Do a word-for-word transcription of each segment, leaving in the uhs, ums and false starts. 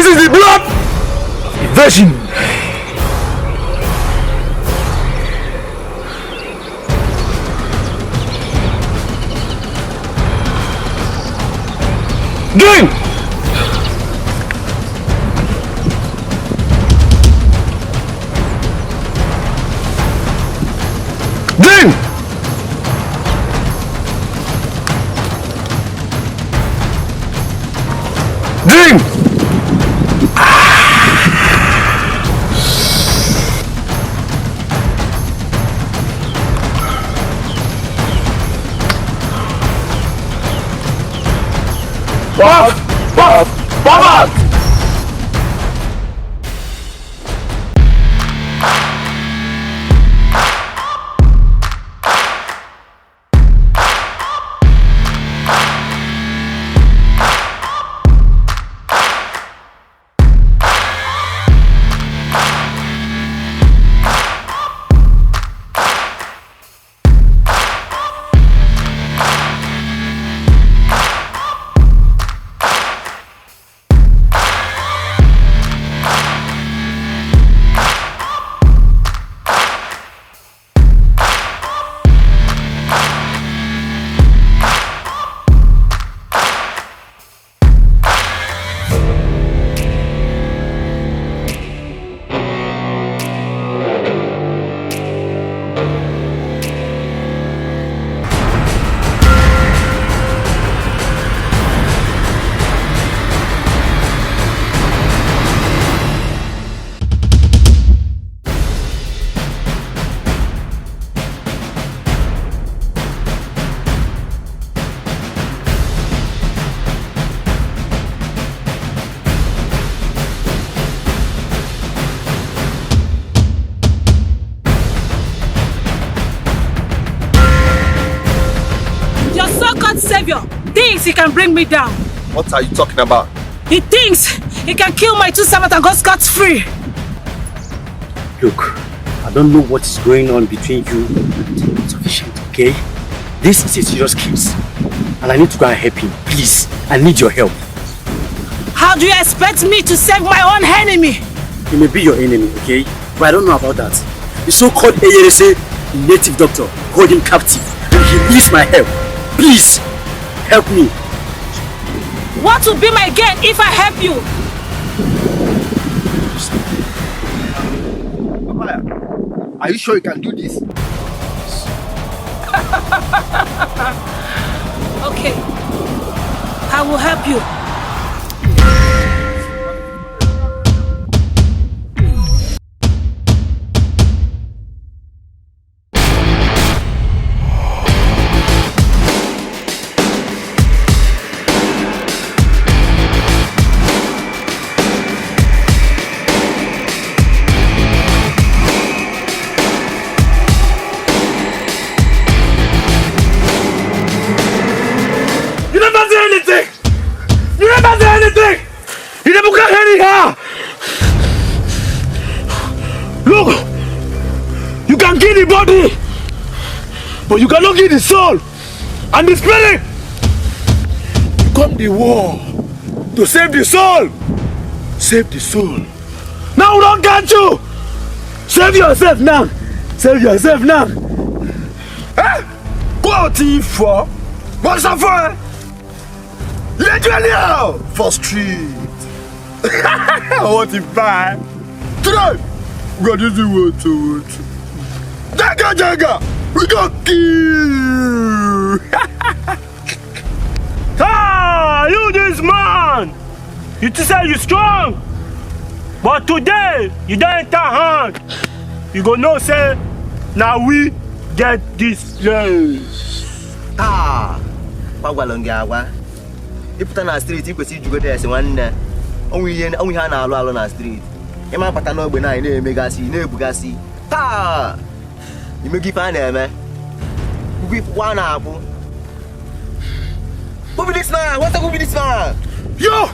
This is the blood of a virgin. Drink! Drink! Drink! Puff! Puff! Puff out! Your so-called savior thinks he can bring me down. What are you talking about? He thinks he can kill my two servants and go scot-free. Look, I don't know what is going on between you and Sufficient, okay? This is a serious case, and I need to go and help him. Please, I need your help. How do you expect me to save my own enemy? He may be your enemy, okay? But I don't know about that. The so-called Eyerese native doctor hold him captive, and he needs my help. Please, help me. What will be my gain if I help you? Are you sure you can do this? Okay, I will help you. You never say anything! You never say anything! You never got anyhow! Look! You can kill the body, but you cannot kill the soul and the spirit. You come the war to save the soul. Save the soul. Now we don't catch you. Save yourself now. Save yourself now. Eh? Go out for. What's up for? Let you anyhow for street. What if I? Today, we go do the work to work. Jaga, jaga, we go kill. Ah, you this man! You think say you strong, but today you don enter hand. You go know say na we get this place. Taa, gbagwalụ gị agwa. Ị pụta na street, ị kwesịrị ijugodo ese nwanne. Onwe ihe, onwe ihe a na-alụ alụ na street. Ị ma bata n'ogbe na ị na-emegasị, ị na-ebugasị. Taa, ị mego ife a na-eme. Ugwu ife a na-akwụ. Who be this man? What's up, who be this man? Yo!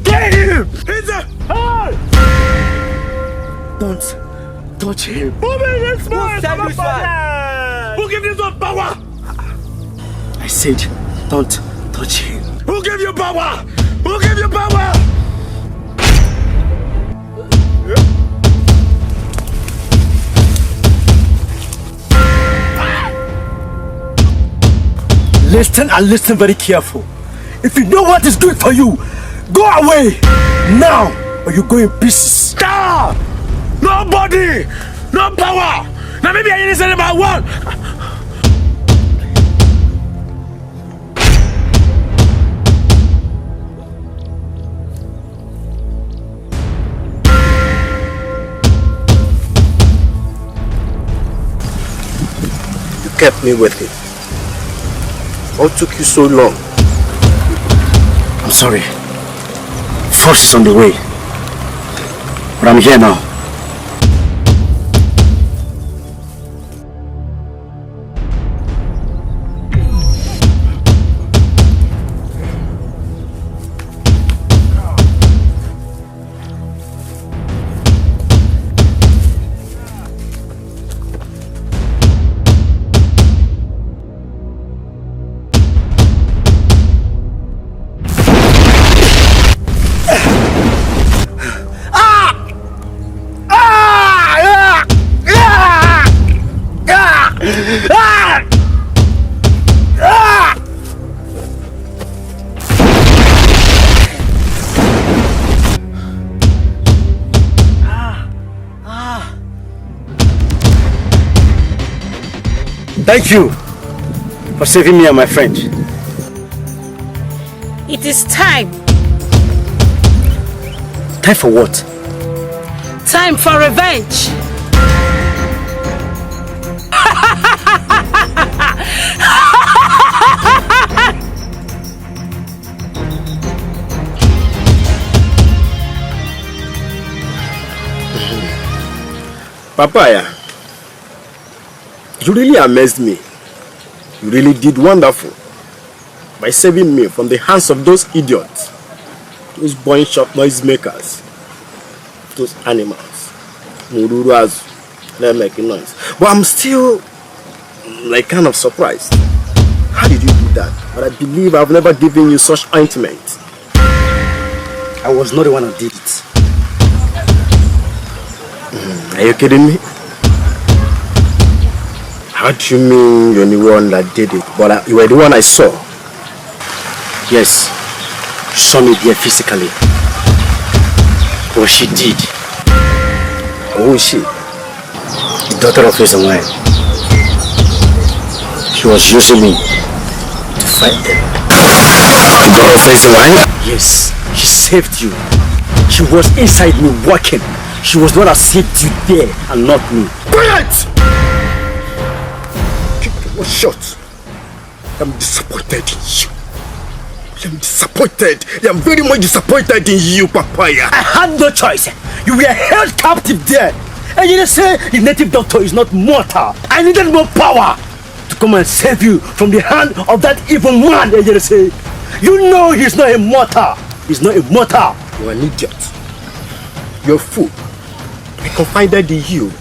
Get him! He's a... Hey! Don't touch him. Who be this man? Who send this man? Who give this one power? I said, don't touch him. Who give you power? Who give you power? Listen and listen very careful. If you know what is good for you, go away now, or you go in pieces. Stop! Nobody! No power! Now maybe I need to say number one. You kept me waiting. What took you so long? I'm sorry. Force is on the way. But I'm here now. Thank you for saving me and my friend. It is time. Time for what? Time for revenge. Papaya, you really amazed me. You really did wonderful by saving me from the hands of those idiots, those bone shop noisemakers, those animals. Mururu azu, they make noise. But I'm still, like, kind of surprised. How did you do that? But I believe I've never given you such ointment. I was not the one who did it. Mm, are you kidding me? How do you mean you're the one that did it? But uh, you were the one I saw. Yes, she saw me there physically. But she did. Who is she? The daughter of Ezenwai. She was using me to fight them. The daughter of Ezenwai? Yes, she saved you. She was inside me working. She was the one that saved you there and not me. Quiet! Keep your mouth shut. I'm disappointed in you. I'm disappointed. I'm very much disappointed in you, Papaya. I had no choice. You were held captive there. And you say the native doctor is not mortal. I needed more power to come and save you from the hand of that evil man. And you say, you know he's not a mortal. He's not a mortal. You're an idiot. You're a fool. I confided in you.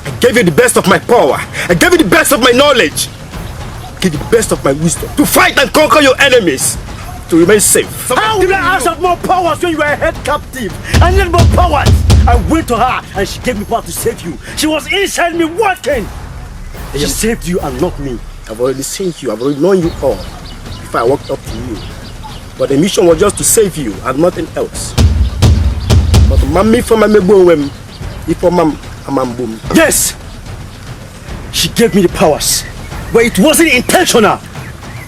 I gave you the best of my power. I gave you the best of my knowledge. I gave you the best of my wisdom to fight and conquer your enemies, to remain safe. How will I ask for more powers when you are held captive? I need more powers. I went to her and she gave me power to save you. She was inside me working. She saved you and not me. I've already seen you. I've already known you all before I walked up to you. But the mission was just to save you and nothing else. But mommy for my mebo, if for mam, amambum. Yes! She gave me the powers, but it wasn't intentional.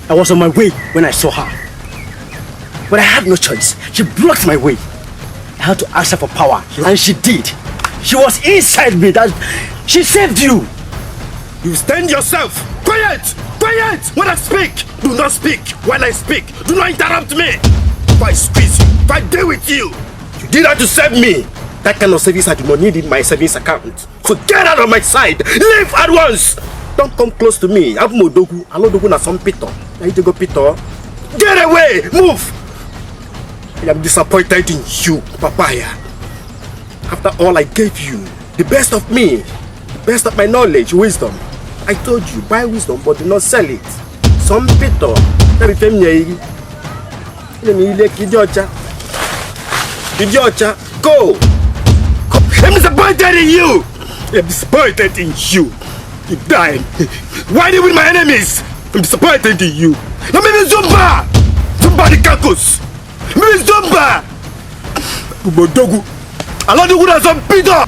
I was on my way when I saw her. But I had no choice. She blocked my way. I had to ask her for power, and she did. She was inside me. That she saved you. You stand yourself. Quiet! Quiet! When I speak, do not speak. When I speak, do not interrupt me. If I squeeze you, if I deal with you, you did that to save me. That kind of service I do not need in my savings account. So get out of my side. Leave at once. Don't come close to me. I'm Odogu. I'm Odogu na some pito. I need to go pito. Get away. Move. I am disappointed in you, Papaya. After all I gave you, the best of me, the best of my knowledge, wisdom. I told you, buy wisdom, but do not sell it. Some pito. Let me tell you. Let me let you judge. You judge. Go. Go. I'm disappointed in you. I'm disappointed in you. You die. Why do you with my enemies? I'm disappointed in you. Na me be Zumba! Zumba the Kakos! Me be Zumba! Ubodogu! Aladogu na Zambida!